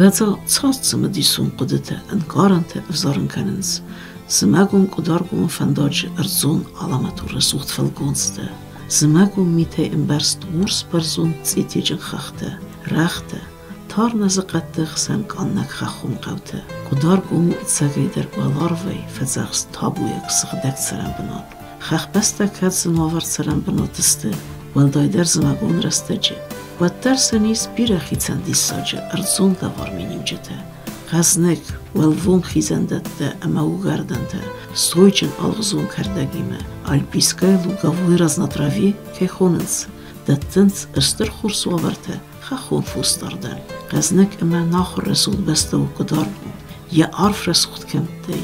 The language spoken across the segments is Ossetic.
Ӕвӕдза, цас цымыдисон хъуыдытӕ, ӕнкъарӕнтӕ ӕвзарын кӕнынц зымӕгон Къуыдаргомы фӕндаджы ӕрдзон алӕмӕты рӕсугъд фӕлгонцтӕ, зымӕгон митӕй ӕмбӕрзт урс бӕрзонд цъитиджын хӕхтӕ, рӕгътӕ, тар нӕзы хъӕдты хсӕн къаннӕг хӕххон хъӕутӕ. Къуыдаргом у ӕцӕгӕйдӕр уӕларвӕй фӕдзӕхст табуйаг сыгъдӕг цӕрӕнбынат. Хӕхбӕстӕ кӕд зынуавӕр цӕрӕнбынат сты, уӕлдайдӕр зымӕгон рӕстӕджы, уӕддӕр сын ис бирӕ хицӕн диссаджы ӕрдзон лӕвар миниуджытӕ. Хӕзныг, уӕлвонг хизӕндӕттӕ ӕмӕ уыгӕрдӕнтӕ сойджын алгъуызон кӕрдӕгимӕ альпийская луговой разнотравье кӕй хонынц, дӕттынц стыр хорз уавӕртӕ хӕххон фосдардӕн. Хъӕзныг ӕмӕ нахуыр рӕсугъд бӕстӕ у Къуыдаргом. Йӕ арф рӕсугъд кӕмттӕй,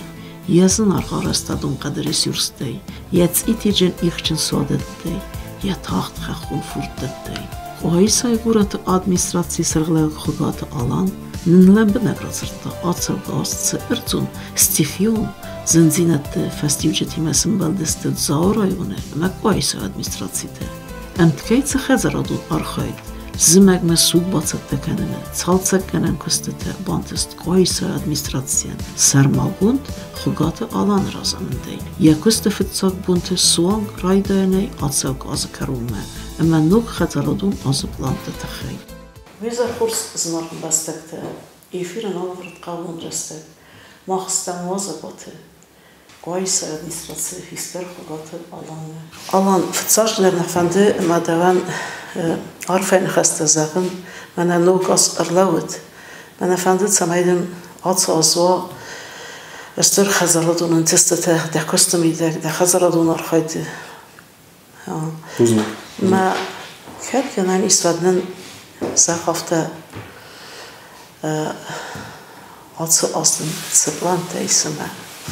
йӕ зынаргъ арӕзтадон хъӕды ресурстӕй, йӕ цъитиджын ихджын суадӕттӕй, йӕ тагъд хӕххон фурддӕттӕй. Къуайсайы горӕты администрацийы сӕргълӕууӕг Хуыгаты Алан нын лӕмбынӕг радзырдта ацӕугӕ аз цы ӕрдзон стихион зындзинӕдты фӕстиуджытимӕ сӕмбӕлдысты Дзауы районы ӕмӕ Къуайсайы администрацитӕ. Ӕмткӕй цы хӕдзарадон архайд зымӕгмӕ суг бацӕттӕ кӕныны, цалцӕггӕнӕн куыстытӕ бантыст Къуайсайы администрацийӕн сӕрмагонд Хуыгаты Аланы разамындӕй. Йӕ куысты фыццаг бонты суанг райдайӕнӕй ацӕугӕ азы кӕронмӕ ӕмӕ ног хӕдзарадон азы пълӕнтты тыххӕй. Уый хорз зынаргъ ӕмбӕстӕгтӕ, эфиры нал ӕвӕрд хъӕууон рӕстӕг. Мах стӕм уазӕгуаты Къуайсайы администрацийы хистӕр Хуыгаты Аланмӕ. Алан, фыццаджыдӕр нӕ фӕнды ӕмӕ дӕуӕн арфӕйы ныхӕстӕ зӕгъын. Мӕнӕ ног аз ӕрлӕууыд. Мӕнӕ фӕнды, цӕмӕй дын ацы аз уа стыр хӕдзарадон ӕнтыстытӕ дӕ куысты мидӕг, дӕ хӕдзарадон архайды. Бузныг. Мӕ кӕд гӕнӕн ис, уӕд нын зӕгъ афтӕ ацы аз дын цы пълантӕ ис ӕмӕ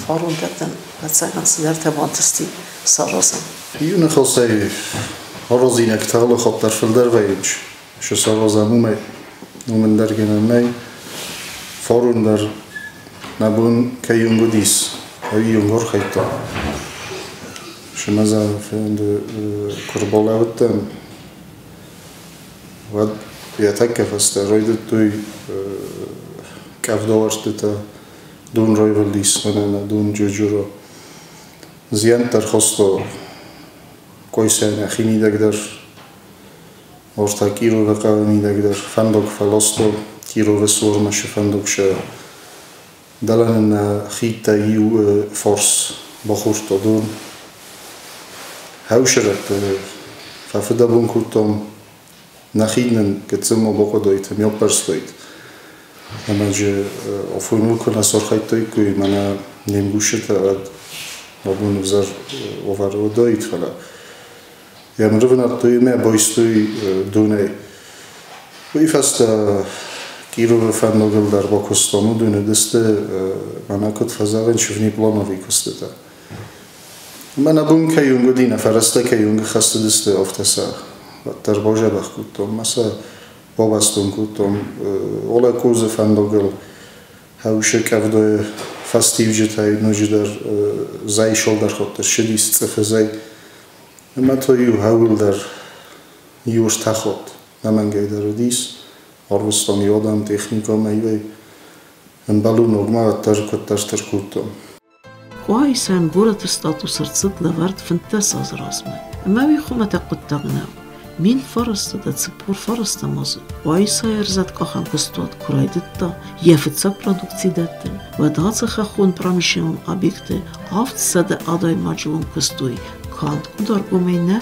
фарон дӕр дын ӕвӕццӕгӕн цыдӕртӕ бантысти саразын. Иу ныхасӕй аразинӕгтӕ алы хатт дӕр фылдӕр вӕййынц. Шы саразӕм уымӕй, уым ӕндӕр гӕнӕн нӕй. Фарон дӕр нӕ бон кӕй онг уыдис, уый онг архайдта. Шымӕ фӕнды куы рбалӕууыдтӕн, уӕд йӕ тӕккӕ фӕстӕ райдыдтой къӕвдауӕрстытӕ, дон райвӕлдис мӕнӕ дон Джоджоро. Зиӕнттӕ рхаста Къуайсайӕн ӕхимидӕг дӕр, Уӕртӕ Кировы хъӕуы мидӕг дӕр фӕндаг фӕласта, Кировы цурмӕ шы фӕндаг сӕ дӕлӕ нын нӕ хидтӕ иу фарс бахордта дон. Хӕусӕрӕтты фӕфыдӕбон кодтам, нӕ хид нын гыццыл ма бахъуыдаид, ӕмӕ аппӕрстаид. Ӕмӕ джы афойныл куы нӕ сархайдтаиккой мӕнӕ не мгусджытӕ, уӕд абон ӕвзӕр уавӕры уыдаид, фӕлӕ йӕ ӕрбынӕттой ӕмӕ байстой донӕй. Уый фӕстӕ Кировы фӕндагыл дӕр бакуыстон, уыдон уыдысты, мӕнӕ куыд фӕзӕгъынц, внеплановый куыстытӕ. Ӕмӕ нӕ бон кӕй онг уыди, нӕ фӕрӕзтӕ кӕй онг хӕцыдысты, афтӕ сӕ уӕддӕр базӕбӕх кодтон ӕмӕ сӕ бабӕстон кодтон. Олӕг-Козы фӕндагыл хӕусы къӕвдайы фӕстиуджытӕй ноджыдӕр зӕй цалдӕр хатты ссыдис цъыфы зӕй. Ӕмӕ та-иу хӕуыл дӕр иу ӕртӕ хатт ӕнӕмӕнгӕй дӕр уыдис. Арвыстам иу адӕм техникӕмӕ иуӕй ӕмбӕлон ногмӕ уӕддӕр куыддӕртӕ кодтам. Къуайсайӕн горӕты статус ӕрцыд лӕвӕрд 15 азы размӕ. Ӕмӕ уый хуымӕтӕг хъуыддаг нӕу. 1949 азы Къуайсайы ӕрзӕткъахӕн куыстуат куы райдыдта йӕ фыццаг продукци дӕттын, уӕд ацы хӕххон промышленнон объекты 700 адӕймаджы онг куыстой канд Къуыдаргомӕй нӕ,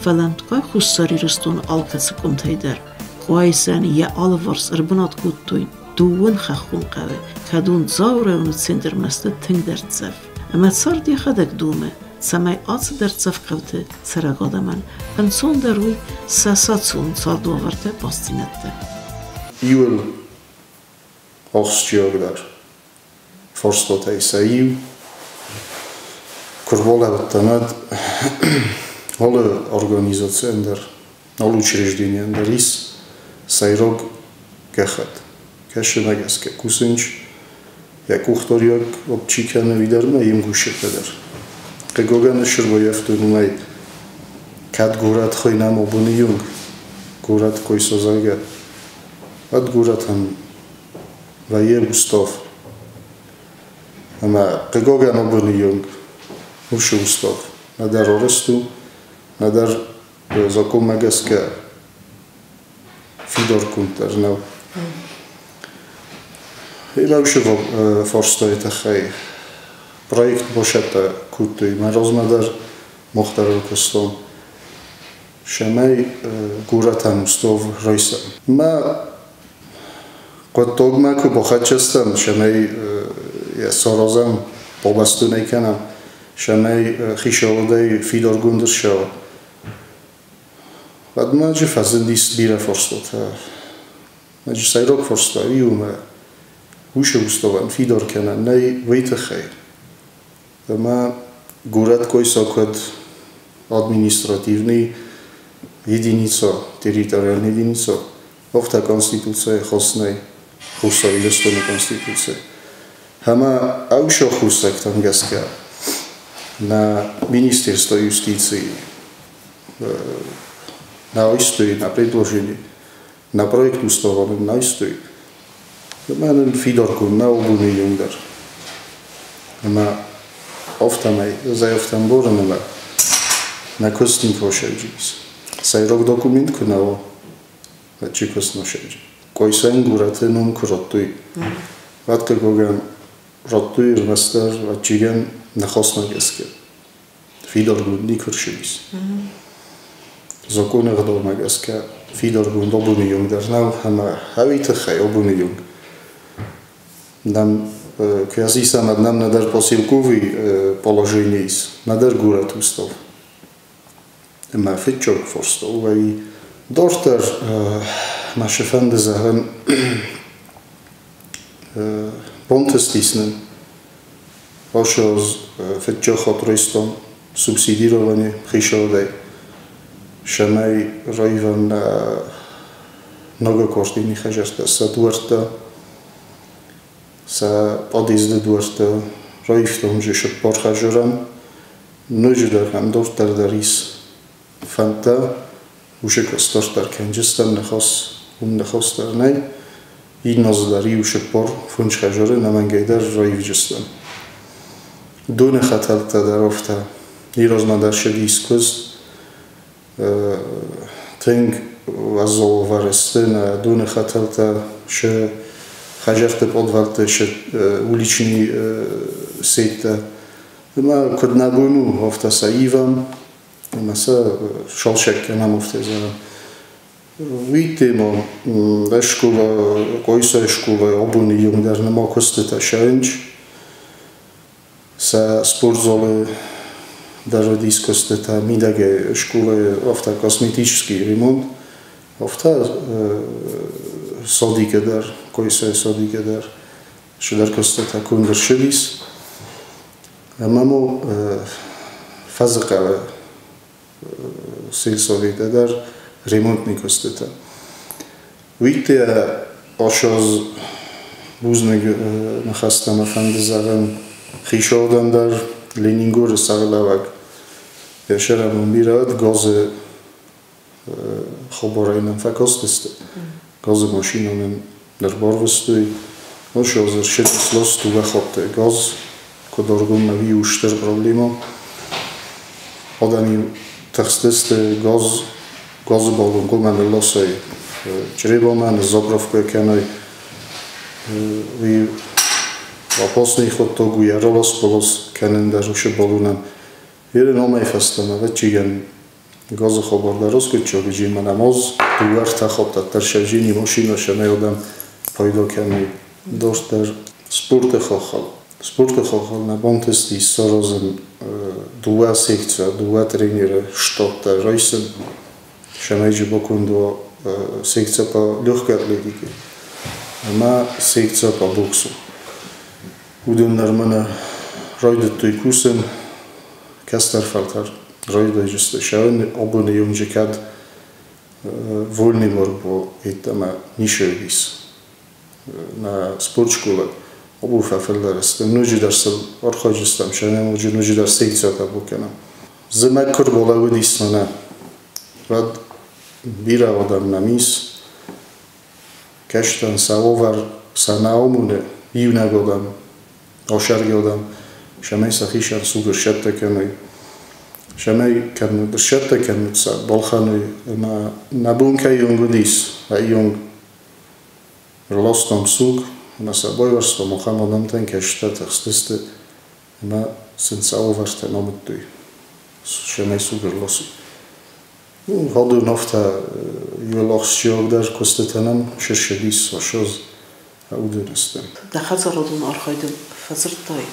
фӕлӕ ӕмткӕй Хуссар Ирыстоны алкӕцы къуымтӕй дӕр. Къуайсайӕн йӕ алыварс ӕрбынат кодтой дыууын хӕххон хъӕуы, кӕд уын Дзауы районы центрмӕ сты тынг дӕрддзӕф. Ӕмӕ цард йӕхӕдӕг домы, цӕмӕй ацы дӕрддзӕф хъӕуты цӕрӕг адӕмӕн ӕнцондӕр уый сӕ социалон цардуавӕртӕ бастдзинӕдтӕ. Иуыл ахсджиагдӕр фарстатӕй сӕ иу, куы рбалӕудтӕн, уӕд алы организацийӕн дӕр, алы учрежденийӕн дӕр ис сӕйраг гӕххӕтт. Кӕсынмӕ гӕсгӕ кусынч, йӕ къухдариуӕг чи кӕны, уый дӕр ӕмӕ йе мгусджытӕ дӕр. Хъыгагӕн ссырбаййӕфтой уымӕй, кӕд горӕт хуыйнӕм абоны онг, горӕт Койсо, зӕгъгӕ, уӕд горӕтӕн Вӕййы устав. Ӕмӕ хъыгагӕн абоны онг уыцы устав нӕдӕр арӕзт у, нӕдӕр законмӕ гӕсгӕ фидаргонд дӕр нӕу. Илӕусы фарстайы тыххӕй проект бацӕттӕ кодтой мӕ размӕ дӕр, мах дӕр ыл куыстам, цӕмӕй горӕтӕн устав райсӕм. Мӕ хъуыддагмӕ куы бахӕццӕ стӕм, цӕмӕй йӕ саразӕм, бабӕстон ӕй кӕнӕм, цӕмӕй хицауадӕй фидаргонд ссӕуа. Уӕдмӕ фӕзындис бирӕ фарстатӕ. Мӕджы сӕйраг фарста иумӕ уыцы уставӕн фидар кӕнӕн нӕй, уый тыххӕй. Ӕмӕ горӕт Койса куыд административный единица, территориальный единица, афтӕ Конституцийы хӕс нӕй, Хуссар Ирыстоны Конституци. Ӕмӕ ӕвзӕр хуссӕгтӕм гӕсгӕ нӕ Министерство юстиции найстой на предложение, на проект устава найстой. Ӕмӕ нын фидаргонд нӕ абоны онг дӕр. Ӕмӕ афтӕмӕй ӕз ӕй афтӕ ӕмбарын ӕмӕ нӕ куыст никуы сӕвджынц. Сӕйраг документ куы нӕ уа, уӕд чи куыст нӕ сӕвджын. Къойсайӕн горӕты ном куы радтой, уӕд хъыгагӕн радтой ӕрмӕстдӕр ӕвӕццӕгӕн ныхасмӕ гӕсгӕ. Фидаргонд никуы рцыдис. Законы ӕгъдаумӕ гӕсгӕ фидаргонд абоны онг дӕр нӕу ӕмӕ ӕви тыххӕй абоны онг нӕм куы нӕм нӕдӕр поселковый положение ис, нӕдӕр горӕт устав. Ӕмӕ фыццаг фарста у ӕви дарддӕр мӕ цы фӕнды зӕгъын бантыстис нын ацы аз фыццаг хатт райстам субсидирование хицауадӕй, цӕмӕй раивӕм нӕ ногокортини хӕдзӕрттӕ, сӕ дуӕрттӕ, сӕ подъезды дуӕрттӕ раивтам же цыппар хӕдзарӕн. Ноджыдӕр ӕм дарддӕр дӕр ис фӕндтӕ, уыцы кӕстӕртӕ кӕнджыстӕм ныхас, уым ныхас дӕр нӕй. Иннӕ дӕр иу цыппар фондз хӕдзары ӕнӕмӕнгӕй дӕр раивджыстӕм. Доны хӕтӕлтӕ дӕр афтӕ. Ирӕзмӕ дӕр ссыдис куыдз. Тынг уӕззау уавӕры сты нӕ доны хӕтӕлтӕ, сӕ хӕдзӕртты пъадвӕлтты, сӕ уличный сеттӕ. Ӕмӕ куыд нӕ бон у, афтӕ сӕ ивӕм ӕмӕ сӕ салсӕг кӕнӕм, афтӕ зӕгъӕм. Уый тема скъола, Къойсайы скъолайы абоны онг дӕр нырма куыстытӕ сӕрынч. Сӕ спортзалы дӕр уыдис куыстытӕ мидӕгӕй скъолайы афтӕ косметический ремонт, афтӕ садикы дӕр, Къойсайы садикы дӕр цыдӕр куыстытӕ конд ӕрцыдис. Ӕмӕ ма Фӕзыхъӕуы сельсоветы дӕр ремонтный куыстытӕ. Уый ацы бузныг ныхӕстӕ мӕ фӕнды зӕгъын хицауадӕн дӕр, Ленингоры сӕргълӕууӕг йӕ сӕрӕбон бирӕ уыд газы хабарӕй нӕм фӕкастысты. Газы машинӕ нын ӕрбарвыстой. Ацы аз ӕрцыдис ласт дыууӕ хатты газ, куыд ӕргом ӕви у стыр проблемӕ. Адӕм-иу тыхстысты газ, газы баллон хъуамӕ нылласой Чъребамӕ, ныззаправкӕ кӕной. Уый опасный хъуыддаг у, йӕ ралас-балас кӕнын дӕр уыцы баллонӕн. Ерын амӕй фӕстӕмӕ, ӕвӕццӕгӕн, газы хабар дӕр аскъуыддзаг уыди мӕнӕ ма дыууӕ-ӕртӕ хатты дӕр сӕвзини машинӕ, цӕмӕй адӕм пайда кӕной. Дарддӕр спорты хаххыл. Спорты хаххыл нӕ бантыстис саразын дыууӕ секцийӕ, дыууӕ тренеры штаттӕ райсын, цӕмӕй баконд уа секция по легкой атлетике ӕмӕ секция по боксу. Уыдон дӕр мӕнӕ райдыдтой кусын, кӕстӕр фӕлтӕр райдайджысты сӕ абоны онджы кӕд вольный борьба йеддӕмӕ ницы уыдис нӕ спортшколы абон фӕфылдӕр сты, ноджыдӕр сыл архайджыстӕм, сӕ ноджыдӕр секциятӕ бакӕнӕм. Зымӕг куы рбалӕууыдис мӕнӕ, уӕд бирӕ адӕм нӕм ис, кӕстӕн сӕ уавӕр Сӕ нӕ амоны иунӕг адӕм, асӕргӕ адӕм, цӕмӕй сӕхицӕн суг ӕрсӕттӕ кӕной, цӕмӕй ӕрсӕттӕ кӕнут сӕ балхӕной ӕмӕ нӕ бон кӕйонг уыдис, айонг ӕрластам суг ӕмӕ сӕ байуӕрстам ахӕм адӕмтӕн, кӕстӕртӕ хстысты ӕмӕ сын сӕ уавӕртӕ амыдтой, цӕмӕй суг ӕрласой. Гъӕдон афтӕ иуыл ахсджиагдӕр куыстытӕ нӕм сыссыдис ссӕдз уыдонысты. Дӕ хӕдзарадон архайды фӕдзырдтай.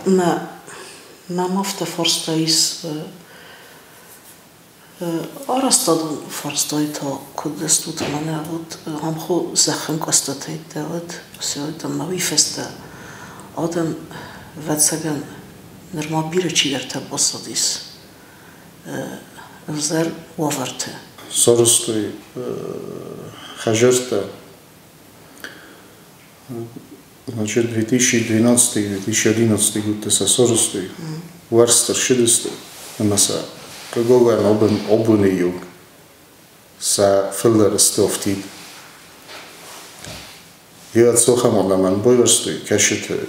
Мӕ мӕм афтӕ фарста ис арӕзтадон фарстай та куыд стут мӕнӕ вот ам хо зӕххӕнкъуыстытӕ уыд, ӕмӕ уый фӕстӕ адӕм, ӕвӕццӕгӕн, нырма бирӕ чидӕртӕ бацыдис ӕвзӕр уавӕрты. Сарӕзтой хӕдзӕрттӕ. Значит, 2012-2011 годты сӕ сарӕзтой, уӕрст ӕрцыдысты ӕмӕ сӕ хъыгагӕн абоны онг сӕ фылдӕр сты афтид. Йӕ цохӕм адӕмӕн байуӕрстой, кӕсыты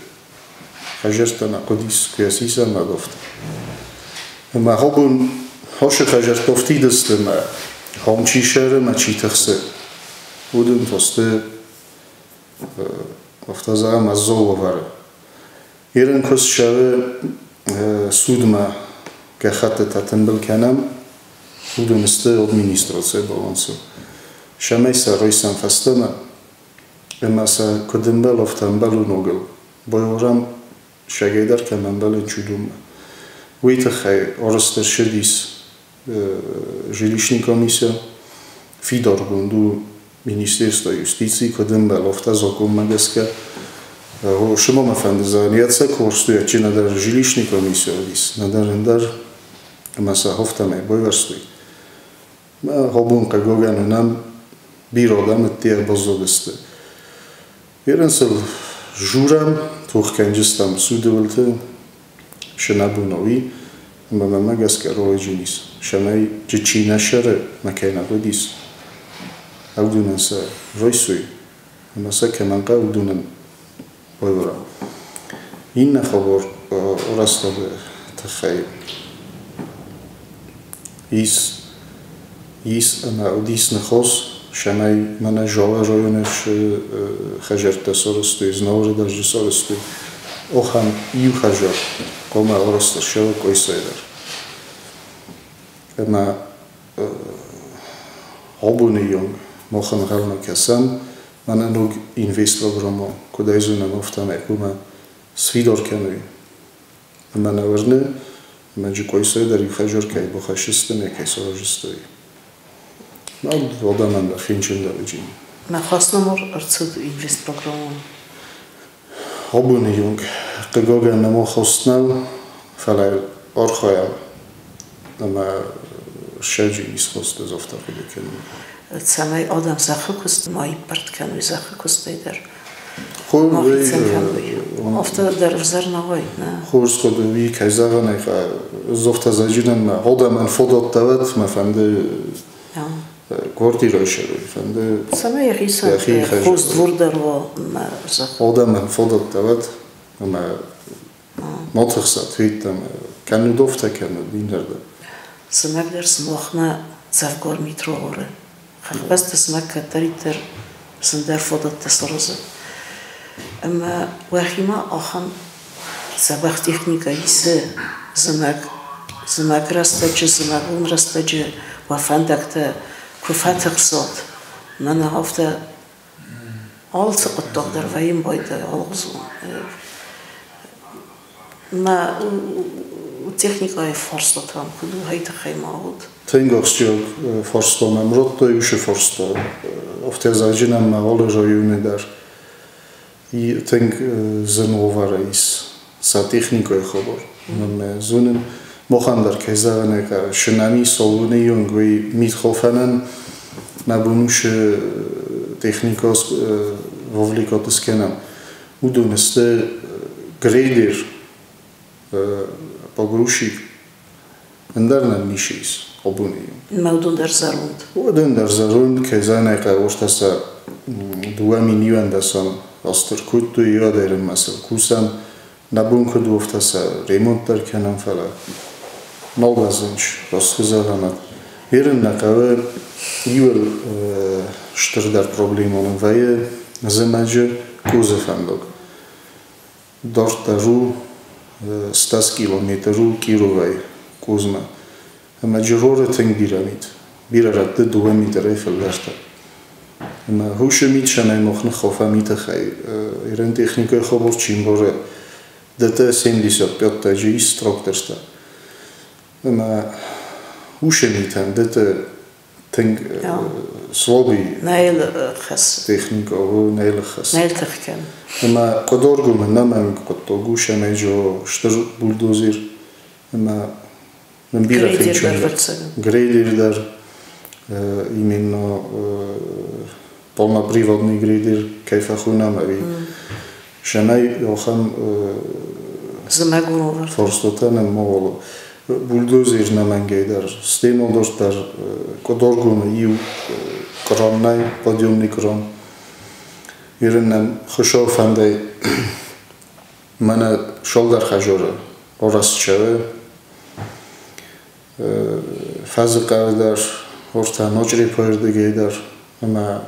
хӕдзӕрттӕ нӕ хъуыдис, куы йӕ сисӕм афтӕ. Ӕмӕ абон хосы хӕдзӕрттӕ афтид сты ӕмӕ хом чи сӕры ӕмӕ чи тыхсы, уыдон та сты, афтӕ зӕгъӕм, ӕззау уавӕры. Ирын куы ссӕуы судмӕ гӕххӕттытӕ тымбыл кӕнӕм, уыдон сты администрацийы балансы. Цӕмӕй сӕ райсӕм фӕстӕмӕ ӕмӕ сӕ куыд ӕмбӕлы, афтӕ ӕмбӕлы ногыл. Байуарӕм сӕгӕйдӕр кӕм ӕмбӕлы чудоммӕ. Уый тыххӕй арӕзт ӕрцыдис жилищный комиссия, фидаргонд у Министерство юстицийы куыд ӕмбӕлы, афтӕ закъонмӕ гӕсгӕ. Сымамӕ фӕнды зӕгъын, йӕ ӕцӕг хорз чи нӕдӕр жилищный комиссия уыдис, нӕдӕр ӕндӕр, ӕмӕ сӕ афтӕмӕй байуӕрстой. Абон хъыгагӕн уынӕм, бирӕ адӕм ӕдде баззадысты. Ерын сыл журӕм, тохгӕнджыстӕм суды уылты, сӕнӕбон уый, ӕмӕ мӕнмӕ гӕсгӕ ролыджын ис, цӕмӕй чи нӕ сӕры мӕ кӕй нӕ хъуыдис, уыдонӕн сӕ райсой ӕмӕ сӕ кӕмӕн хъӕуы, уыдонӕн байуара. Иннӕ хабар арӕзтады тыххӕй ис, ис ӕмӕ уыдис ныхас, цӕмӕй мӕнӕ Залы районы хӕдзӕрттӕ сарӕзтой, Знауыры дӕр сарӕзтой. Ахӕм иу хӕдзар хъуамӕ арӕзт ӕрцӕуа Къуайсайы дӕр. Ӕмӕ абоны онг мах ӕнхъӕлмӕ кӕсӕм, мӕнӕ ног инвестпрограммӕ куыд ӕй зонӕм, афтӕмӕй хъуамӕ сфидар кӕной. Ӕмӕ нӕ уырны, ӕмӕ Джыкъуайсайы дӕр иу хӕдзар кӕй бахӕссысты ӕмӕ кӕй сараздзысты. Адӕмӕн дӕр фенчындӕуыди. Мӕ хӕсномор ӕрцыд инвестпрограммӕ. Абоны онг хъыгагӕн нӕма хост нӕу, фӕлӕ архайӕм ӕмӕ ссӕджы ис хосты афтӕ хъуыды кӕнын. Цӕмӕй адӕм зӕххы куыст ма иппӕрд кӕной зӕххы куыстӕй дӕр. Ма хицӕн кӕной. Афтӕ дӕр ӕвзӕр нӕ уаид, нӕ? Хорз хъуыды уый, кӕй зӕгъын ӕй хъӕуы, зӕджынӕн мӕ адӕмӕн фадат дӕвӕд, мӕ фӕнды квартирӕ ссарой, фӕнды Цӕмӕй йӕхицӕн хорз двор дӕр уа мӕ зӕхх. Адӕмӕн фадат дӕвӕд ӕмӕ ма тыхсӕд хуыйттӕм, кӕннод афтӕ, кӕннод иннӕрдӕм. Сымах дӕр сымахмӕ дзӕвгар метро ары. Хӕхбӕсты сымах кӕддӕриддӕр зындӕр фадӕттӕ саразы. Ӕмӕ уӕхимӕ ахӕм дзӕбӕх техникӕ исы зымӕг, зымӕг рӕстӕджы, зымӕгон рӕстӕджы уӕ фӕндӕгтӕ куы фӕтыхсат, мӕнӕ афтӕ алцы хъуыддаг дӕр вӕййын байдайы алыгъуызон. Мӕ техникӕйы фарстатӕм куыд у, уый тыххӕй ма уыд. Тынг ахсджиаг фарста мӕм радтой, уыцы фарста. Афтӕ зӕгъджынӕн мӕ алы районы дӕр тынг зын уавӕры ис сӕ техникӕйы хабар. Мӕ зонын, махӕн дӕр, кӕй зӕгъын ӕй хъӕуы, сынӕми цӕуыны онг уый мидхофӕнӕн нӕ бон у техникӕ вовлекать скӕнӕм. Уыдон сты грейдер, погрузчик. Ӕндӕр нӕм ничи ис абоны. Ӕмӕ уыдон дӕр зӕронд. Уыдон дӕр зӕронд, кӕй зӕгъын ӕй хъӕуы, сӕ 2011 азты ркодтой иуӕдӕрынмӕ сыл кусӕм. Нӕ бон куыд у, афтӕ сӕ ремонт дӕр кӕнӕм, фӕлӕ нал баззадис, раст куы зӕгъӕм, Ерын нӕ хъӕуы иуыл стырдӕр проблемон вӕййы зымӕджы козы фӕндаг. Дарддӕр у 100 километр у Кировӕй Козмӕ. Ӕмӕ Джероры тынг бирӕ мит. Бирӕ рӕтты 2 метрӕй фылдӕртӕ. Ӕмӕ хъусы мит сӕнӕй мах ныххафа митыхӕй. Ирон техникӕйы хабар чи мбары, дӕтӕ 75 ис трактортӕ. Ӕмӕ хъусы митӕн дӕтӕ тынг слабый техника у, нӕ хӕс. Нӕ тых кӕны. Ӕмӕ Къуыдаргомы ӕнӕмӕнг хъуыддаг у, сӕмӕй стыр бульдозер ӕмӕ нын бирӕ фенчондӕр. Грейдер дӕр, именно полноприводный грейдер кӕй фӕхонӕм ӕви сӕмӕй ахӕм Зымӕгон фарстатӕ нӕм ма уа. Бульдозер нӕмӕнгӕй дӕр, стенодор дӕр Къуыдаргомы иу кран нӕй, подъемный кран. Ирын нӕм Хуыцау фӕндӕй мӕнӕ шалдар хӕжоры арӕзт цӕуы. Фӕзыхъӕуы дӕр, ортӕ Ночърепойы дӕр ӕмӕ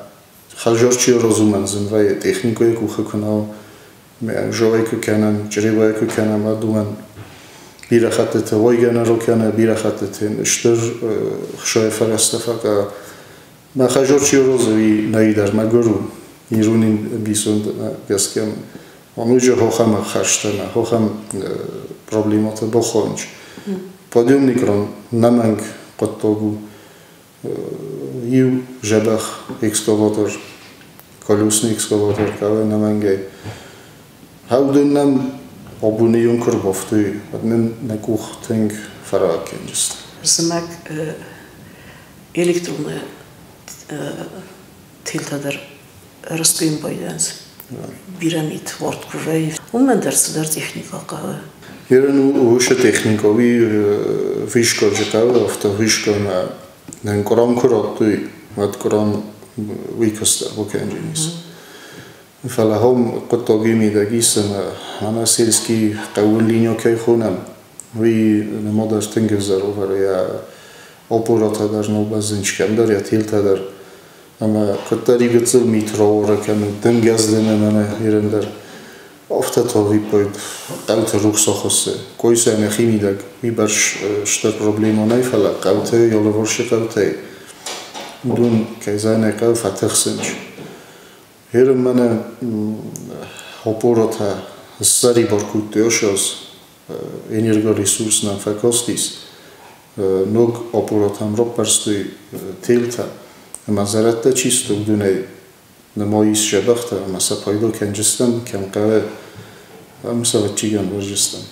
хӕжор чи аразы, зын вӕййы техникӕйы къухы куы нӕу, жовӕй куы кӕнӕм, чъребайы куы кӕнӕм, уӕд бирӕ хӕттыты уӕйгӕнӕн кӕнӕ бирӕ хӕттыты стыр хсайы фӕрӕзтӕ фӕхъӕуы. Мӕ хӕжор чи аразы, уый нӕйдӕр мӕгуыр у. Ирон ӕмбисонд гӕсгӕ ноджы хохӕм ӕххӕст ӕмӕ хохӕм проблемӕтӕ бахауынц. Подъемный кран нӕмӕнг хъуыддаг у. Иу дзӕбӕх экскаватор, колесный экскаватор хъӕуы нӕмӕнгӕй. Уыдон нӕм абоны онг куы ӕрбафтой, уӕд нын нӕ къух тынг фӕраг кӕнджысты. Зымӕг электроны телтӕ дӕр рӕстгӕйын байдайынц. Бирӕ мит уард куы вӕййы, уымӕн дӕр цыдӕр техникӕ хъӕуы. Ерын уыцы техникӕ уый вискоджы хъӕуы, афтӕ вискомӕ нын кран куы радтой, уӕд кран уый куыста, бакӕнджынис. Фӕлӕ хом хъуыддаги мидӕг ис ӕмӕ ӕнӕ сельский хъӕуы линио кӕй хонӕм, уый нымад тынг ӕвзӕр уавӕры йӕ опоратӕ дӕр нал бӕззынц кӕмдӕр, йӕ телтӕ дӕр. Ӕмӕ куыддӕр и гыццыл мит рауара кӕны, дымгӕ здыны мӕнӕ ерын дӕр. Афтӕ та виппайд хъӕуты рухс ахуыссы. Койсӕ нӕхимидӕг уыйбӕрц стыр проблемӕ нӕй, фӕлӕ хъӕутӕй, алыварсы хъӕутӕй уыдон, кӕй зӕгъын ӕй хъӕуы, фӕтыхсынц. Ерын мӕнӕ опоратӕ ссӕрибар кодтой ӕсӕз, энергоресурс нӕм фӕкастис, ног аппаратӕм раппӕрстой телтӕ, ӕмӕ зӕрӕдтӕ чи сты, уыдонӕй нымайыс дзӕбӕхтӕ ӕмӕ сӕ пайда кӕнджыстӕм, кӕм хъӕуы, ӕмӕ сӕ ӕвӕццӕгӕн вӕрджыстӕм.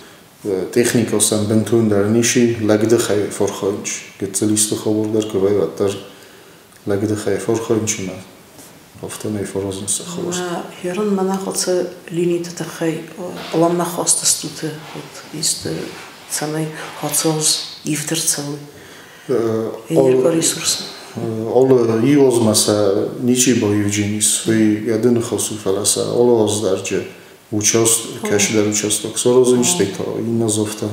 Техникӕ сӕм бынтондӕр ницы, лӕгдыхӕй фӕрхайынц. Гыццыл исты хабар дӕр куы вӕййы, уӕддӕр лӕгдыхӕй фӕрхайынц ӕмӕ афтӕмӕй фӕразынц сӕ хабар. Ерын мӕнӕ хӕццӕ линиты тыххӕй пъланмӕ хастыстут, вот исты цӕмӕй хӕццӕ ивд ӕрцӕуой энергоресурсы. Алы иу азмӕ сӕ ничи баивджынис, уый гӕды ныхас у, фӕлӕ сӕ алы аз дӕр кӕцыдӕр участок саразынц, стӕй та иннӕ аз афтӕ.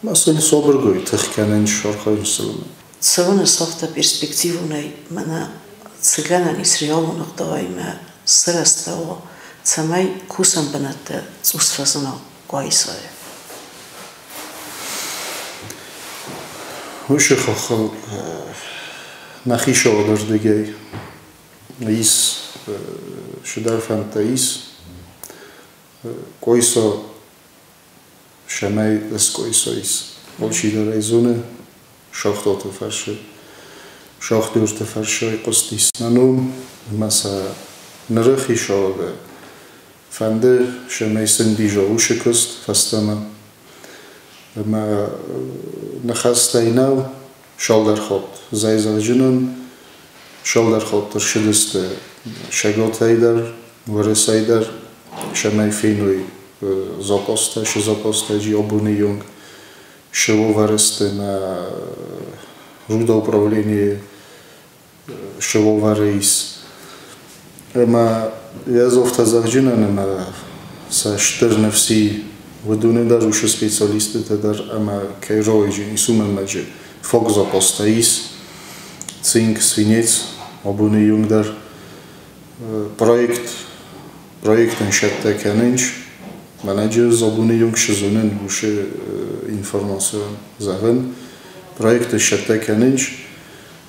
Мӕ сыл сабыргай тых кӕнынц, архайынц сыл. Цӕуыны афтӕ перспективонӕй мӕнӕ цы гӕнӕн ис реалон ӕгъдауӕй мӕ сырӕзтӕуа, цӕмӕй кусӕн бынӕттӕ цъус фӕзына Къуайсайы. Уыцы хохыл нӕхи сӕрдыгӕй ис цыдӕр фӕндтӕ ис. Къуайса сӕмӕй скъуайса ис. Алчидӕр ӕй зоны, шахтаты фӕрсы, шахтерты фӕрсӕй хъуыстис нӕ ном ӕмӕ сӕ ныры хицауады фӕнды, цӕмӕй сын бирӕ усы куыст фӕстӕмӕ. Ӕмӕ ныхӕстӕй нӕу, цалдӕр хатт зӕйзӕджынӕн, цалдӕр хатт ӕрцыдысты Шаготӕй дӕр, Уӕрӕсӕй дӕр, цӕмӕй феной запастӕ, сы запастӕ абоны онг. Шевоваресты на рудоуправление Шевоварейс. Ӕмӕ йӕ зофтӕ зӕгъджынӕн ӕмӕ сӕ стыр ныфси уыдоны дӕр уыцы специалисттытӕ дӕр ӕмӕ кӕй ройджы исумӕмӕджы фог запастӕ ис, цинк, свинец, абоны онг дӕр проектӕн сӕттӕ кӕнынч, мӕнӕджы абоны онг сызонын уыцы информацион зӕгъын, проекты сӕттӕ кӕнынч,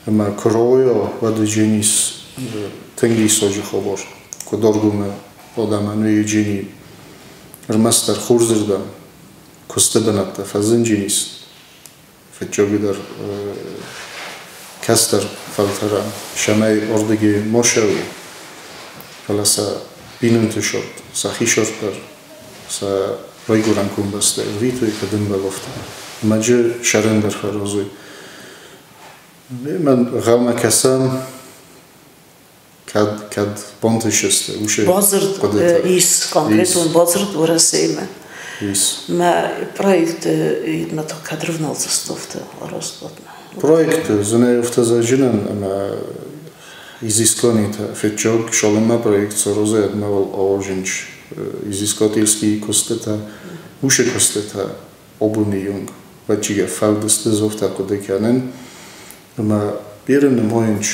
ӕмӕ куы уӕд дженис тынг исоджы хабар, куы доргумы адӕмӕн уый джени ӕрмӕстдӕр хорзырдӕм куысты бынӕттӕ фӕзынджынис, фыццагидӕр кӕстӕр фӕлтӕрӕн, сӕмӕй ардыги ма фӕлӕ сӕ бинонты сорт, сӕхи сорт дӕр, сӕ райгуырӕн комбӕстӕ ӕрвитой, кӕд ӕмбӕлофтӕ. Ӕмӕ джы сӕрӕндӕр фӕразой. Мӕн гъӕумӕ кӕсӕм, кӕд бантысысты уыцы Бадзырд ис, конкретон бадзырд Уӕрӕсеимӕ. Ис. Мӕ проект мӕ кӕд рывналдзыстовты арӕзтадмӕ. Проект зынӕй ӕфтӕзӕджынӕн ӕмӕ изысканитӕ федчог шалынмӕ проект сорозы ӕдмӕвыл аожинч изыскательский куыстытӕ, уыцы куыстытӕ абоны онг вӕдчиге фӕлдысты зофтӕ хъуыды кӕнын ӕмӕ бирӕ нымайынч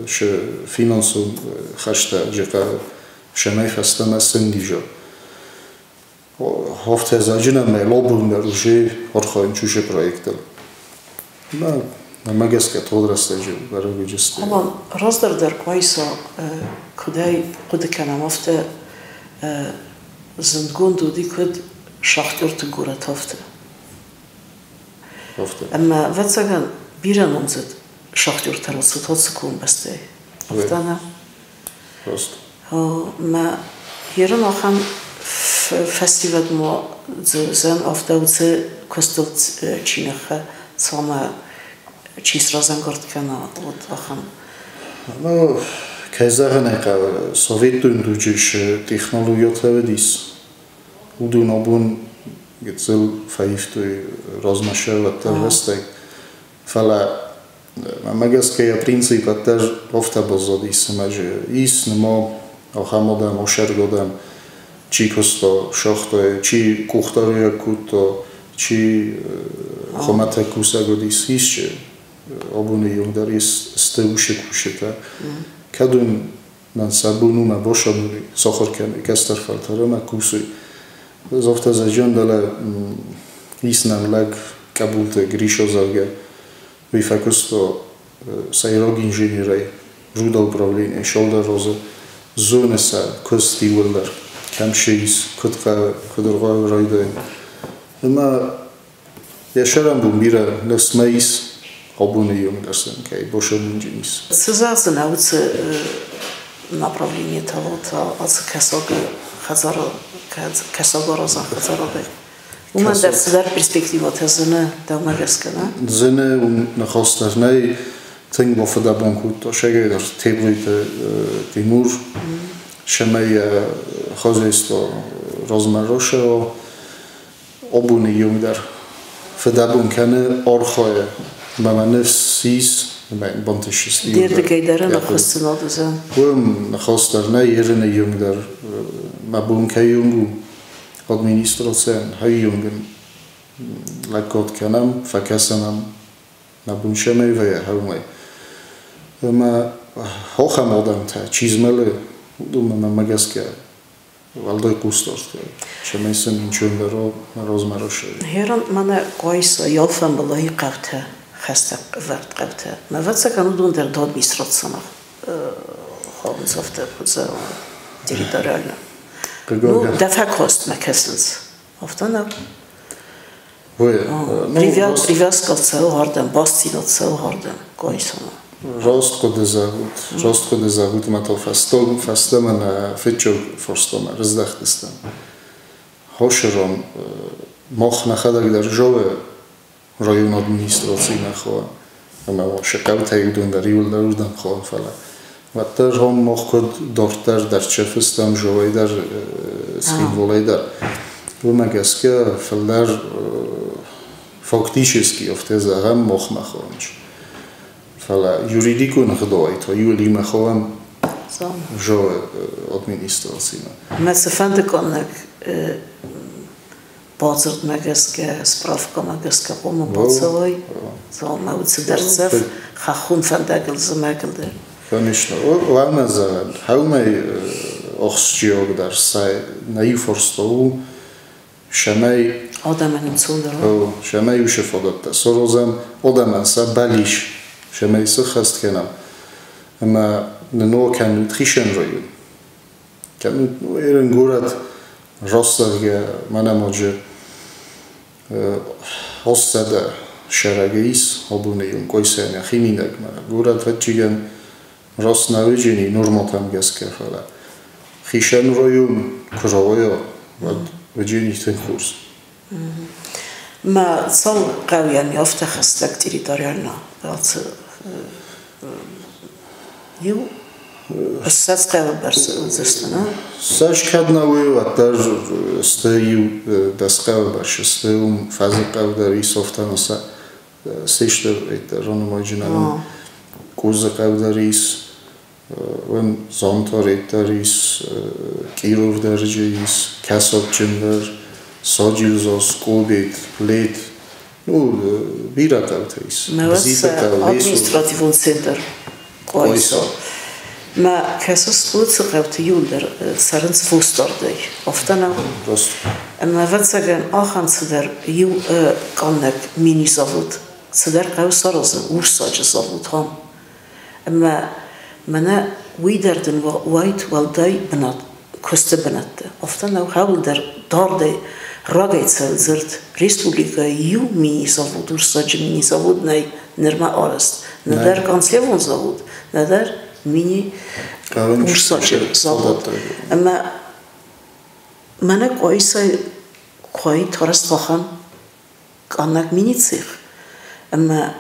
шы финансон хӕстӕ жыхъа шӕмӕй фӕстӕмӕ сындижо. Хофтӕзӕджын ӕмӕ лобун дӕр уже архайынч уыцы проектыл. Мӕ гӕсгӕ тод рӕстӕджы бӕрӕг уыдысты. Ӕмӕ раздӕр дӕр Къуайса куыдӕй хъуыды кӕнӕм, афтӕ зындгонд уыди куыд шахтерты горӕт афтӕ. Афтӕ. Ӕмӕ ӕвӕццӕгӕн бирӕ номдзыд шахтертӕ рацыд ацы комбӕстӕй. Афтӕ нӕ? Раст. Мӕ ерын ахӕм фӕсивӕд ма дзы афтӕ уыцы куыстыл чи ныххӕ, цӕмӕ чи сразӕнгард кӕна, вот ахӕм. Ну, кӕй зӕгъын ӕй хъӕуы, советон дуджы цы технологиятӕ уыдис, уыдон абон гыццыл фӕивтой размӕ сӕрвӕттӕ рӕстӕг. Фӕлӕ мӕ гӕсгӕ йӕ принцип ӕддӕр афтӕ баззадис, ӕмӕ ис ныма ахӕм адӕм, осӕрг адӕм, чи куыста шахтӕйы, чи къухдариуӕг кодта, чи хуымӕтӕг кусӕг уыдис, исчи абоны онг дӕр ис сты уыцы кусджытӕ. Кӕд уын нӕн сӕ бон у мӕ босамури сахуыр кӕной кӕстӕр фӕлтӕр ӕмӕ кусой. Афтӕ зӕгъӕн дӕлӕ ис нӕм лӕг Къӕбулты Гришо, зӕгъгӕ, уый фӕкуыста сӕйраг инженерӕй рудоуправленийы сӕлдӕрозы зоны сӕ куыст иууылдӕр, кӕм цы ис, куыд хъӕуы, куыд ӕргъӕуы райдайын. Ӕмӕ йӕ сӕрӕнбон бирӕ ныфс мӕ ис, абоны онг дӕр сын кӕй босамонджын ис. Цы зӕгъдзынӕ уыцы направлениетӕ ацы кӕсагы хӕдзары, кӕсагаразӕн хӕдзарадӕй? Уымӕн дӕр цыдӕр перспективӕтӕ зыны дӕумӕ гӕсгӕ, нӕ? Зыны, уым ныхас дӕр нӕй. Тынг бафыдӕбон кодта сӕгӕйдӕр Теблойты Тимур, сӕмӕй хозяйство размӕ рашӕуа. Абоны онг дӕр фыдӕбон кӕны, архайы, ӕмӕ мӕ ныфс ис, ӕмӕ йын бантысдзысты. Де рдыгӕй дӕр ӕнӕххуысдзинад уыдзӕн? Уым ныхас дӕр нӕй, ерыны онг дӕр мӕ бон кӕй онг у, администрацийӕн хӕййонгӕн лӕггад кӕнӕм, фӕкӕсӕм ӕм, нӕ бон цӕмӕй вӕййы, уымӕй. Ӕмӕ ахӕм адӕмтӕ, чи змӕлы, уыдонмӕ мӕ гӕсгӕ уӕлдай хъусдард цӕмӕй сын ничондӕр размӕ расайы. Херон мӕнӕ Къуайса, Ялфамбылайы хъӕутӕ, хӕстӕг ӕвӕрд хъӕутӕ. Ӕвӕццӕгӕн уыдон дӕр до администрацимӕ хауынц афтӕ территориально. Ну, дӕ фӕкостмӕ кӕсынц. Афтӕ нӕ? Привязка цӕуы ардӕм, бастдзинад цӕуы ардӕм, Къуайсамӕ. Раст хъуыды зӕгъут, раст хъуыды зӕгъут, ӕмӕ та фӕстӕмӕ нӕ фыццаг фарстамӕ рыздӕхтыстӕм. Хосырон мах нӕхӕдӕг дӕр зоны район администрацимӕ хауӕм, ӕмӕ сӕ хъӕутӕй уыдон дӕр иууылдӕр уырдӕм хауӕм, фӕлӕ уӕддӕр хом мах куыд дарддӕр дӕр чефыстӕм, Жовӕй дӕр, Цхинвалӕй дӕр. Уымӕ гӕсгӕ фылдӕр Фактически афтӕ зӕгъӕм махмӕ хауынч. Фӕлӕ юридикон ӕгъдауӕй та иу хауӕм Жо администрациимӕ. Мӕ цыфӕнды къаннӕг бадзырдмӕ гӕсгӕ, справкӕмӕ гӕсгӕ хъуамӕ бацӕуай, цалынмӕ уыцы дӕрддзӕф хӕххон фӕндагыл зымӕгыл дӕр. Конечно. Ладно, зӕгъӕн, хӕумӕй ахсджиагдӕр сӕ нӕ иу фарста у, цӕмӕй Адӕмӕн ӕнцондӕр уа. Цӕмӕй уыцы фадӕттӕ саразӕм, адӕмӕн сӕ балис, цӕмӕй сыххӕст кӕнӕм. Ӕмӕ нын кӕнут хицӕн район. Кӕнут ерын горӕт растзӕгъгӕ мӕнӕ ноджы 800 сӕрӕгы ис абоны онг Къуайсайӕн йӕхимидӕг. Мӕнӕ горӕт фӕтчигӕн раст нӕ уыджени нормӕтӕм гӕсгӕ, фӕлӕ хицӕн район куы рауайа, уӕд уыджени тынг хорз. Мӕ цал хъӕуӕн афтӕ хӕстӕг территориально ацы иу 20 хъӕуы бӕрц уыдзысты, нӕ? Цас кӕд нӕ уый, уӕддӕр сты иу 10 хъӕуы бӕрц сты, уым Фӕзы хъӕу дӕр ис, афтӕ сӕ сесты ранымайджынӕн Къозы хъӕу дӕр ис, уым Замтарет дӕр ис, Киров дӕр ис, Кӕсӕгджын дӕр, Саджилзас, Къобет, Плет, ну, бирӕ хъӕутӕ ис. Бзиты хъӕу, административон центр Къуайса. Мӕ кӕсыс, уыцы хъӕуты иуылдӕр цӕрынц фосдардӕй. Афтӕ нӕ? Раст. Ӕмӕ, ӕвӕццӕгӕн, ахӕм цыдӕр иу къаннӕг мини-завод, цыдӕр хъӕуы саразын, урсаджы завод ам. Ӕмӕ мӕнӕ уый дӕр дын уайд уӕлдай бынат, куысты бынӕттӕ. Афтӕ нӕу, хӕуылдӕр дардӕй рагӕй цӕуы дзырд. Республикӕйы иу мини-завод, урсаджы мини-завод нӕй нырма арӕзт. Нӕдӕр консервон завод, нӕдӕр мини урсаджы завод. Ӕмӕ мӕнӕ Къуайсайы куайд арӕзт ахӕм къаннӕг мини-цех, ӕмӕ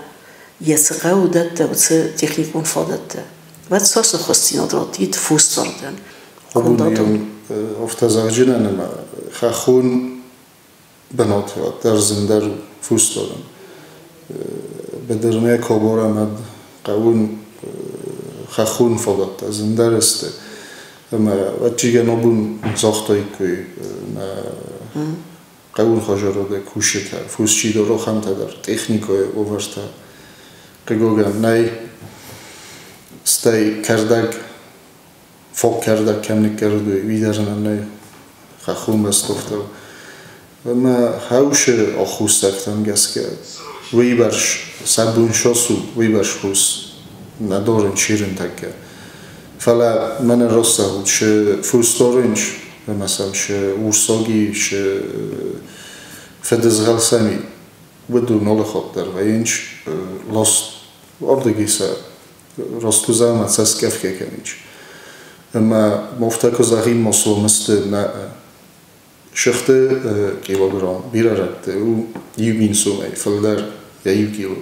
йӕ цы хъӕуы, уыдӕттӕ, уыцы техникон фадӕттӕ. Уӕд цас ӕххуысдзинад раттид фосдардӕн? Абон афтӕ зӕгъджынӕн ӕмӕ хӕххон бынаты уӕддӕр зындӕр фосдарын. Быдырмӕ кобор ӕмӕ хъӕуын хӕххон фадӕттӕ зындӕр сты. Ӕмӕ ӕвӕццӕгӕн абон загътаиккой нӕ хъӕуын хӕдзарады кусджытӕ, фосчидор ахӕмтӕ дӕр, техникӕйы уавӕртӕ хъыгагӕн нӕй. Стӕй кӕрдӕг, фог кӕрдӕг кӕм ныккӕрдой, уый дӕр нӕм нӕй хӕххон бӕстӕфтау. Ӕмӕ хӕусы аххосӕгтӕм гӕсгӕ уыйбӕрц сӕ бон сас у, уыйбӕрц хос нӕ дарын чирынтӕккӕ. Фӕлӕ мӕнӕн раст зӕгъут, шы фосдарынч ӕмӕ сӕм шы урсаги, шы фыдызгъӕл сӕм и, уыдон алы хатт дӕр вӕййынц ласт ардыгӕй сӕ растузӕмӕ цӕсгӕфгӕ кӕнынц. Ӕмӕ афтӕ куы зӕгъин, ма сомысты нӕ сыхты килограмм бирӕ рӕтты у 1000 сомӕй фылдӕр йӕ иу кило.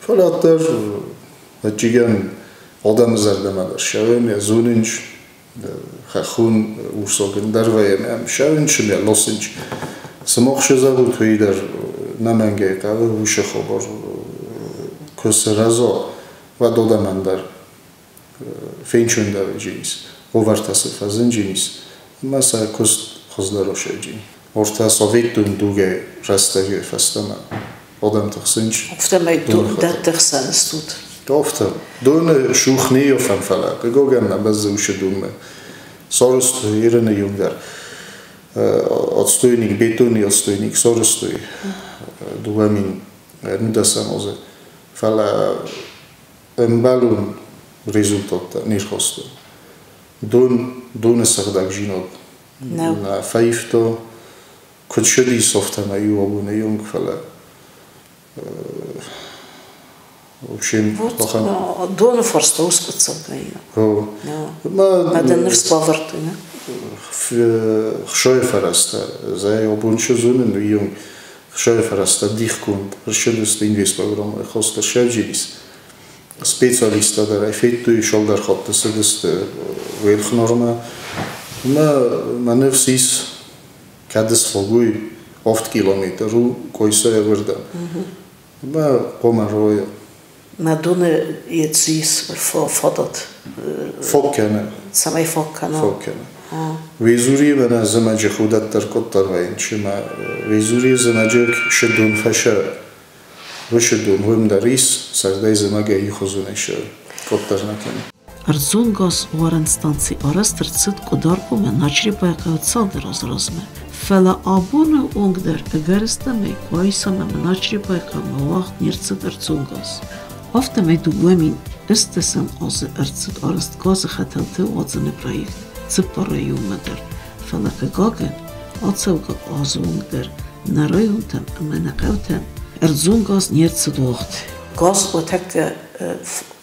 Фӕлӕ уӕддӕр ӕвӕццӕгӕн адӕмы зӕрдӕмӕ дӕр ссӕуӕм, йӕ зонынч, хӕххон урсаг ӕндӕр вӕййӕм, ӕм ссӕуынч ӕмӕ ласынч. Сымах цы зӕгъут, уый дӕр нӕмӕнгӕй хъӕуы уыцы хабар куы сырӕза, уӕд адӕмӕн дӕр фенчондӕр ис, уавӕртӕ цы фӕзынджын ис, ӕмӕ сӕ куыст хуыздӕр осӕджын. Ортӕ советон дугӕй рӕстӕгӕй фӕстӕмӕ адӕмты хсӕн Афтӕмӕй дӕтты хсӕн стут. Афтӕ. Доны шух не ййафӕм, фӕлӕ хъыгагӕн нӕ бӕззы уыцы донмӕ. Сарӕзтой Ирыны иу дӕр. Отстойник, бетонный отстойник сарӕзтой 2019 азы. Фӕлӕ ӕмбӕлон результаттӕ не схастой. Дон, доны сыгъдӕгдзинад нӕ фӕивта. Куыд цыдис, афтӕмӕй иу абоны онг, фӕлӕ вообще Вот доны фарста ускъуыддзаггӕнинаг. Мӕ дын ныфс бавӕрдтой, нӕ? Хсайы фӕрӕзтӕ, зӕй абон цы зонын, уый онг хсайы фӕрӕзтӕ дихгонд ӕрцыдысты инвестпрограммӕйы хӕстӕ сӕвджынис. Специалисттӕ дӕр ӕй федтой, цалдӕр хатты цыдысты Уӕлхнормӕ. Ӕмӕ мӕ ныфс ис, кӕд сфаг уой, 8 километр у Къойсайӕ уырдӕм. Ӕмӕ хъуамӕ ройа. Мӕ доны еци фадат. Фог кӕны. Цӕмӕй фог кӕна. Фог кӕны. Везурийы мӕнӕ зымӕджы худӕттӕр къуыддӕр вӕййынц, ӕмӕ Везурийы зымӕджы сыдон фӕсӕ Уышы дон уым дӕр ис, сӕрдӕй зымӕгӕй ихуызонӕй сӕ къуыддӕр нӕ кӕны. Ӕрдзон газ уарӕн станци арӕзт ӕрцыд Къуыдаргомӕ Начъребайы хъӕуы цалдӕр азы размӕ. Фӕлӕ абоны онг дӕр ӕгӕрыстӕмӕй Къуайсамӕ ӕмӕ Начъребайы хъӕумӕ уагъд не рцыд ӕрдзон газ. Афтӕмӕй 2010 азы ӕрцыд арӕзт газы хӕтӕлты уадзыны проект цыппар районмӕ дӕр, фӕлӕ, хъыгагӕн, ацӕугӕ азы онг дӕр нӕ районтӕм ӕмӕ нӕ хъӕутӕм ӕрдзон газ не рцыд уагъд. Газ уӕтӕккӕ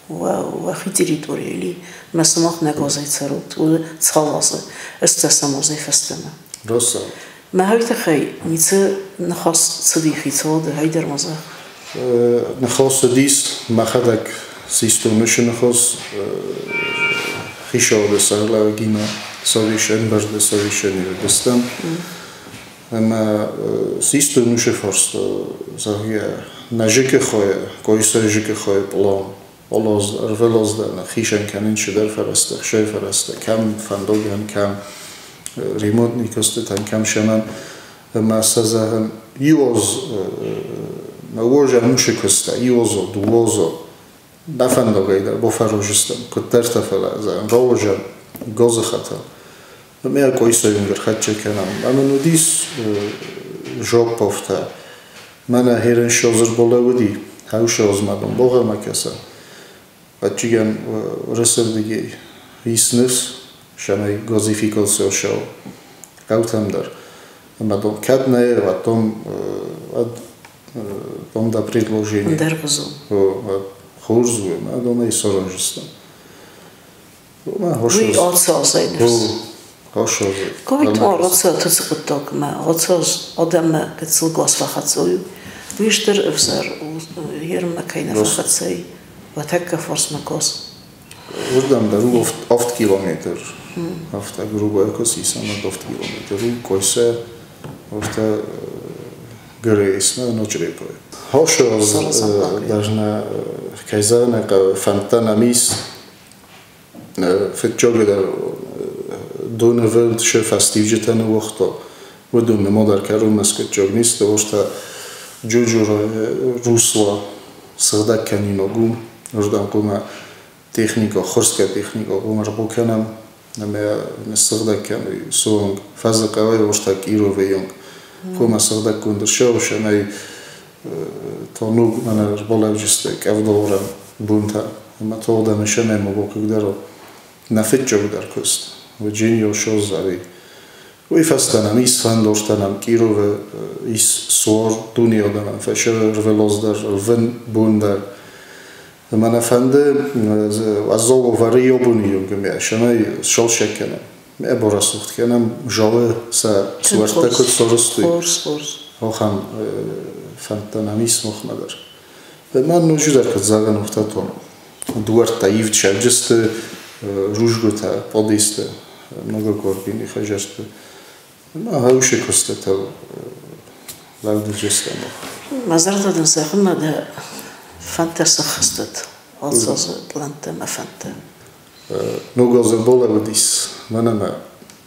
уӕхи территорийыл мӕ сымах нӕ газӕй цӕрут, цал азы, ӕстдӕсӕм азӕй фӕстӕмӕ. Росау. Мӕ хай тыххӕй ницы ныхас цыди хицауады, хайдӕр ма зӕгъ. Ныхас цыдис, мӕхӕдӕг систон уыцы ныхас хицауады сӕргълӕууӕгимӕ совещан, совещание уыдыстӕм. Ӕмӕ систон уыцы фарста, зӕгъгӕ, нӕ ЖКХ-йы, Къойсайы ЖКХ-йы пълан ӕрвылаз дӕр нӕ хицӕн кӕнын чидӕр фӕрӕзтӕ, хсӕй фӕрӕзтӕ, кӕм фӕндагӕн, кӕм ремонтный куыстытӕн, кӕм сӕмӕн. Ӕмӕ сӕ зӕгъын, иу аз мӕ уозӕ мусы куыста, иу азо, дыууӕ нӕ фӕндагӕй дӕр бафӕразыстӕм, куыддӕртӕ, фӕлӕ зӕгъын, рауазӕм газы хӕтӕл. Ӕмӕ Къойсайы ӕрхӕццӕ кӕнӕм. Ӕмӕ уыдис жопповтӕ. Мӕнӕ херен шозыр болӕуыди, хӕушозмӕ дон богъӕмӕ кӕсӕ. Ӕччигӕн уырысырдыгӕй ис ныфс, сӕмӕй газификаци шау хъӕутӕм дӕр. Ӕмӕ дон кӕд нӕ, уӕд дон уӕд дон да предложение. Ӕндӕргъуызон. Хорз у, ӕмӕ донӕй саразыстӕм. Уый ацы азӕй ныфс. Ковид ма ацы ацы хъуыддагмӕ, ацы аз адӕммӕ гыццыл газ фӕхӕццӕ у. Уый стыр ӕвзӕр у, ермӕ кӕй нӕ фӕхӕццӕ и, уӕ тӕккӕ фарсмӕ газ. Уырдӕм дӕр у 8 километр. Афтӕ грубо куы сисӕм, уӕд 8 километр у Къойсӕ, афтӕ ГРС-мӕ Ночърепойы. Хосы даже кӕй зӕгъын ӕй хъӕуы, фӕндтӕ нӕм ис, фыццагдӕр донывылд шы фӕстиуджытӕ ныууагъта, уыдон нымадӕр кӕронмӕ скъуыддзаг не сты, уыртӕ Джуджуры русло сыгъдӕг кӕнинаг у, уырдӕм хъуамӕ техникӕ, ӕххуырсгӕ техникӕ хъуамӕ ӕрбакӕнӕм ӕмӕ ныссыгъдӕг кӕной суанг фӕзы хъӕуӕй уыртӕ Кировы онг. Хъуамӕ сыгъдӕггонд ӕрцӕуа, цӕмӕй та ног мӕнӕ ӕрбалӕуджысты къӕвдаурӕн бонтӕ ӕмӕ тагъд ӕмӕ сӕмӕй ма бахъыгдарой нӕ фыццагдӕр куыст. Virginia Шозари. Уый фӕстӕ нӕм ис фӕндортӕ нӕм Кировы ис суар дуне адӕмӕн фӕсӕрвӕлоз дӕр, ӕлвын бон дӕр. Ӕмӕ нӕ фӕнды уӕззау уавӕры абоны онг ӕмӕ сӕмӕй салсӕг кӕнӕм. Мӕ барӕсугъд кӕнӕм залы сӕ суӕрттӕ куыд сарӕзтой. Ахӕм фӕндтӕ нӕм ис махмӕ дӕр. Ӕмӕ ноджыдӕр куыд зӕгъӕн, афтӕ то дуӕрттӕ ивд сӕвджысты, рузгуытӕ, подъездты, ногокорбины хӕдзӕртты. Ӕмӕ хӕусы куыстытӕ лӕвдыджыстӕм. Мӕ зӕрдӕ дын зӕгъы, мӕ дӕ фӕндтӕ сӕххӕст уӕд, ацы азы пълӕнттӕ мӕ фӕндтӕ. Ног азы балӕууыдис мӕнӕ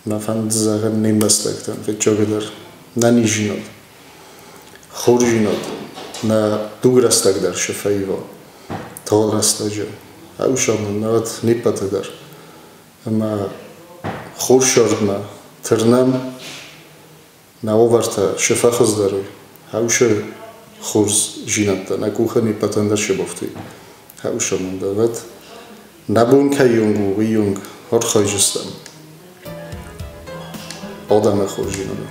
мӕ фӕнд зӕгъын не мбӕстӕгтӕн, фыццагдӕр нӕниздзинад, хорздзинад, нӕ дугрӕстӕг дӕр шы фӕива, тагъд рӕстӕджы. Ӕвсӕрмын нӕуӕд не ппӕты дӕр. Ӕмӕ хорз сӕрдмӕ тырнӕм, нӕ уавӕртӕ шы фӕхуыздӕр уой, хӕусы хорздзинӕдтӕ нӕ къухы не ппӕтӕн дӕр шы бафтуй. Хӕусӕмын дӕр нӕ бон кӕй онг у, уый онг архайджыстӕм адӕмы хорздзинадыл.